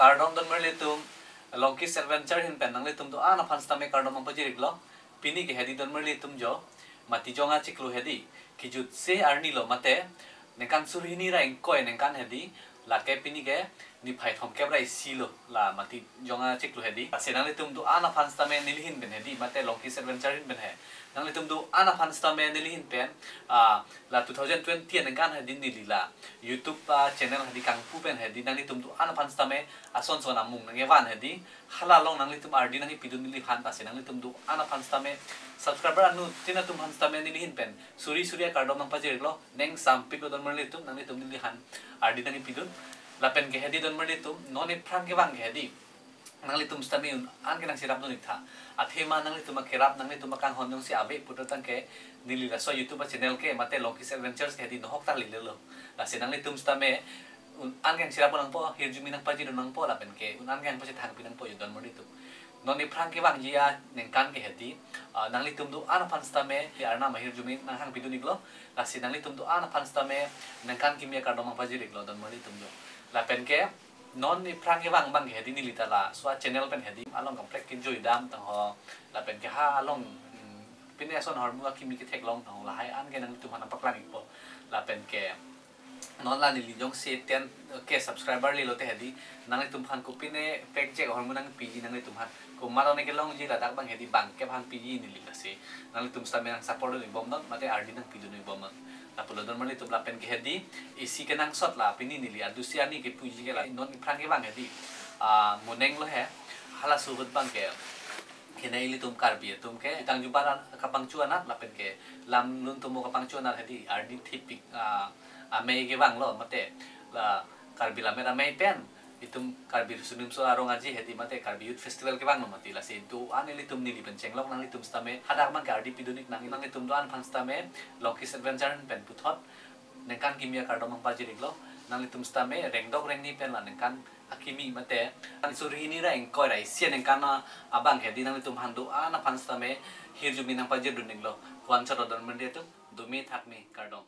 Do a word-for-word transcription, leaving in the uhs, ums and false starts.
Kardom don marli atum, Longki's Adventure ahin pen nanglitum do-an aphan sitame kardom nangpajir-iklo. Pini ke hedi don marli atum jo, mati jong achiklo hedi, kejut se arni lo mate, ningkan suri hini ra ingkoi ningkan hedi, lake pini ke niphai thomkep ra isi lo, la mati jong achiklo hedi. Lasi nanglitum do-an aphan sitame nelihin pen hedi, mate Longki's Adventure ahin pen he. Nanglitum do-an aphan sitame nelihin pen, ah, la two thousand twenty aningkan hedi neli la YouTube, ah, channel hedi kangpu pen hedi nanglitum do-an aphan sitame ason son amung nangkevan hedi. Hala along nanglitum ardi nangkepidun neliphan, lasi nanglitum do-an aphan sitame subscriber anuttin atum aphan sitame nelihin pen suri suri akardom nangpajir-iklo, ning sampik lo don marli atum, nanglitum neliphan ardi nangkepidun. Lapen ke hedi don marli atum, non ephrang kevang ke hedi nanglitum sitame un-an ke nangcherapdun-ik tha. Athema nanglitum akerap, nanglitum akanghon jongsi ave pulo tangte neli laso YouTube channel ke mate Longki's Adventures ke hedi nohok ta lelelo. Lasi nanglitum sitame un-an ke nangcherapdun nangpo, hirjume nangpajir-un nangpo, lapen ke un-an ke nangpachethangpi nangpo jo don marli atum. Non ephrang kevangji aningkan ke hedi, ah, nanglitum do-an aphan sitame, ya arnam ahirjume nanghangpidun-iklo, lasi nanglitum do-an aphan sitame ningkan kimi akardom nangpajir-iklo don marli atum jo. Lapen ke non ephrang kevang abang ke hedi neli ta laso achannel pen hedi along kaprek kejui dam tangho, lapen ke ha along, mm, pine ason ahormu akimi ketheklong tangho, lahai an ke nanglitum aphan nangpaklang-ikpo. Lapen ke non la neli jongsi ten K subscriber lelo te hedi nanglitum aphan kopine pekjek ahormu nangpiji, nanglitum aphan komat one kelongji ladak abang hedi bangkep aphan piji neli, lasi nanglitum sitame nangsupport-dun-ik bomnon mate ardi nangpidun-ik bomnon. Lapulo don marli atum, lapen ke hedi isi kenangsot la pini neli adusi arni kepuji ke la non ephrang kevang hedi, ah, moneng lo he, halaso ahut abang ke kene ilitum Karbi atum ke itang jubaran kapangchu anat lapen ke lam lun tomo kapangchu anat hedi ardi thipik, ah, amei kevanglo mate la Karbi Lammet Amei pen itum Karbi Riso Nimso Arong Aji hedi mate Karbi Youth Festival kevanglo mati, lasi do-an ilitum neli pen chenglok, nanglitum sitame hadak abang ke ardi pidun-ik nang, nanglitum do-an aphan sitame Longki's Adventure pen puthot ningkan kimi akardom nangpajir-iklo. Nanglitum sitame rengdok rengni pen la ningkan akimi mate ningkan suri hini ra ingkoi ra isi aningkan abang hedi nanglitum aphan do-an aphan sitame hirjume nangpajirdun-iklo. Ko-an chot lo don marli atum, dome thakme, kardom.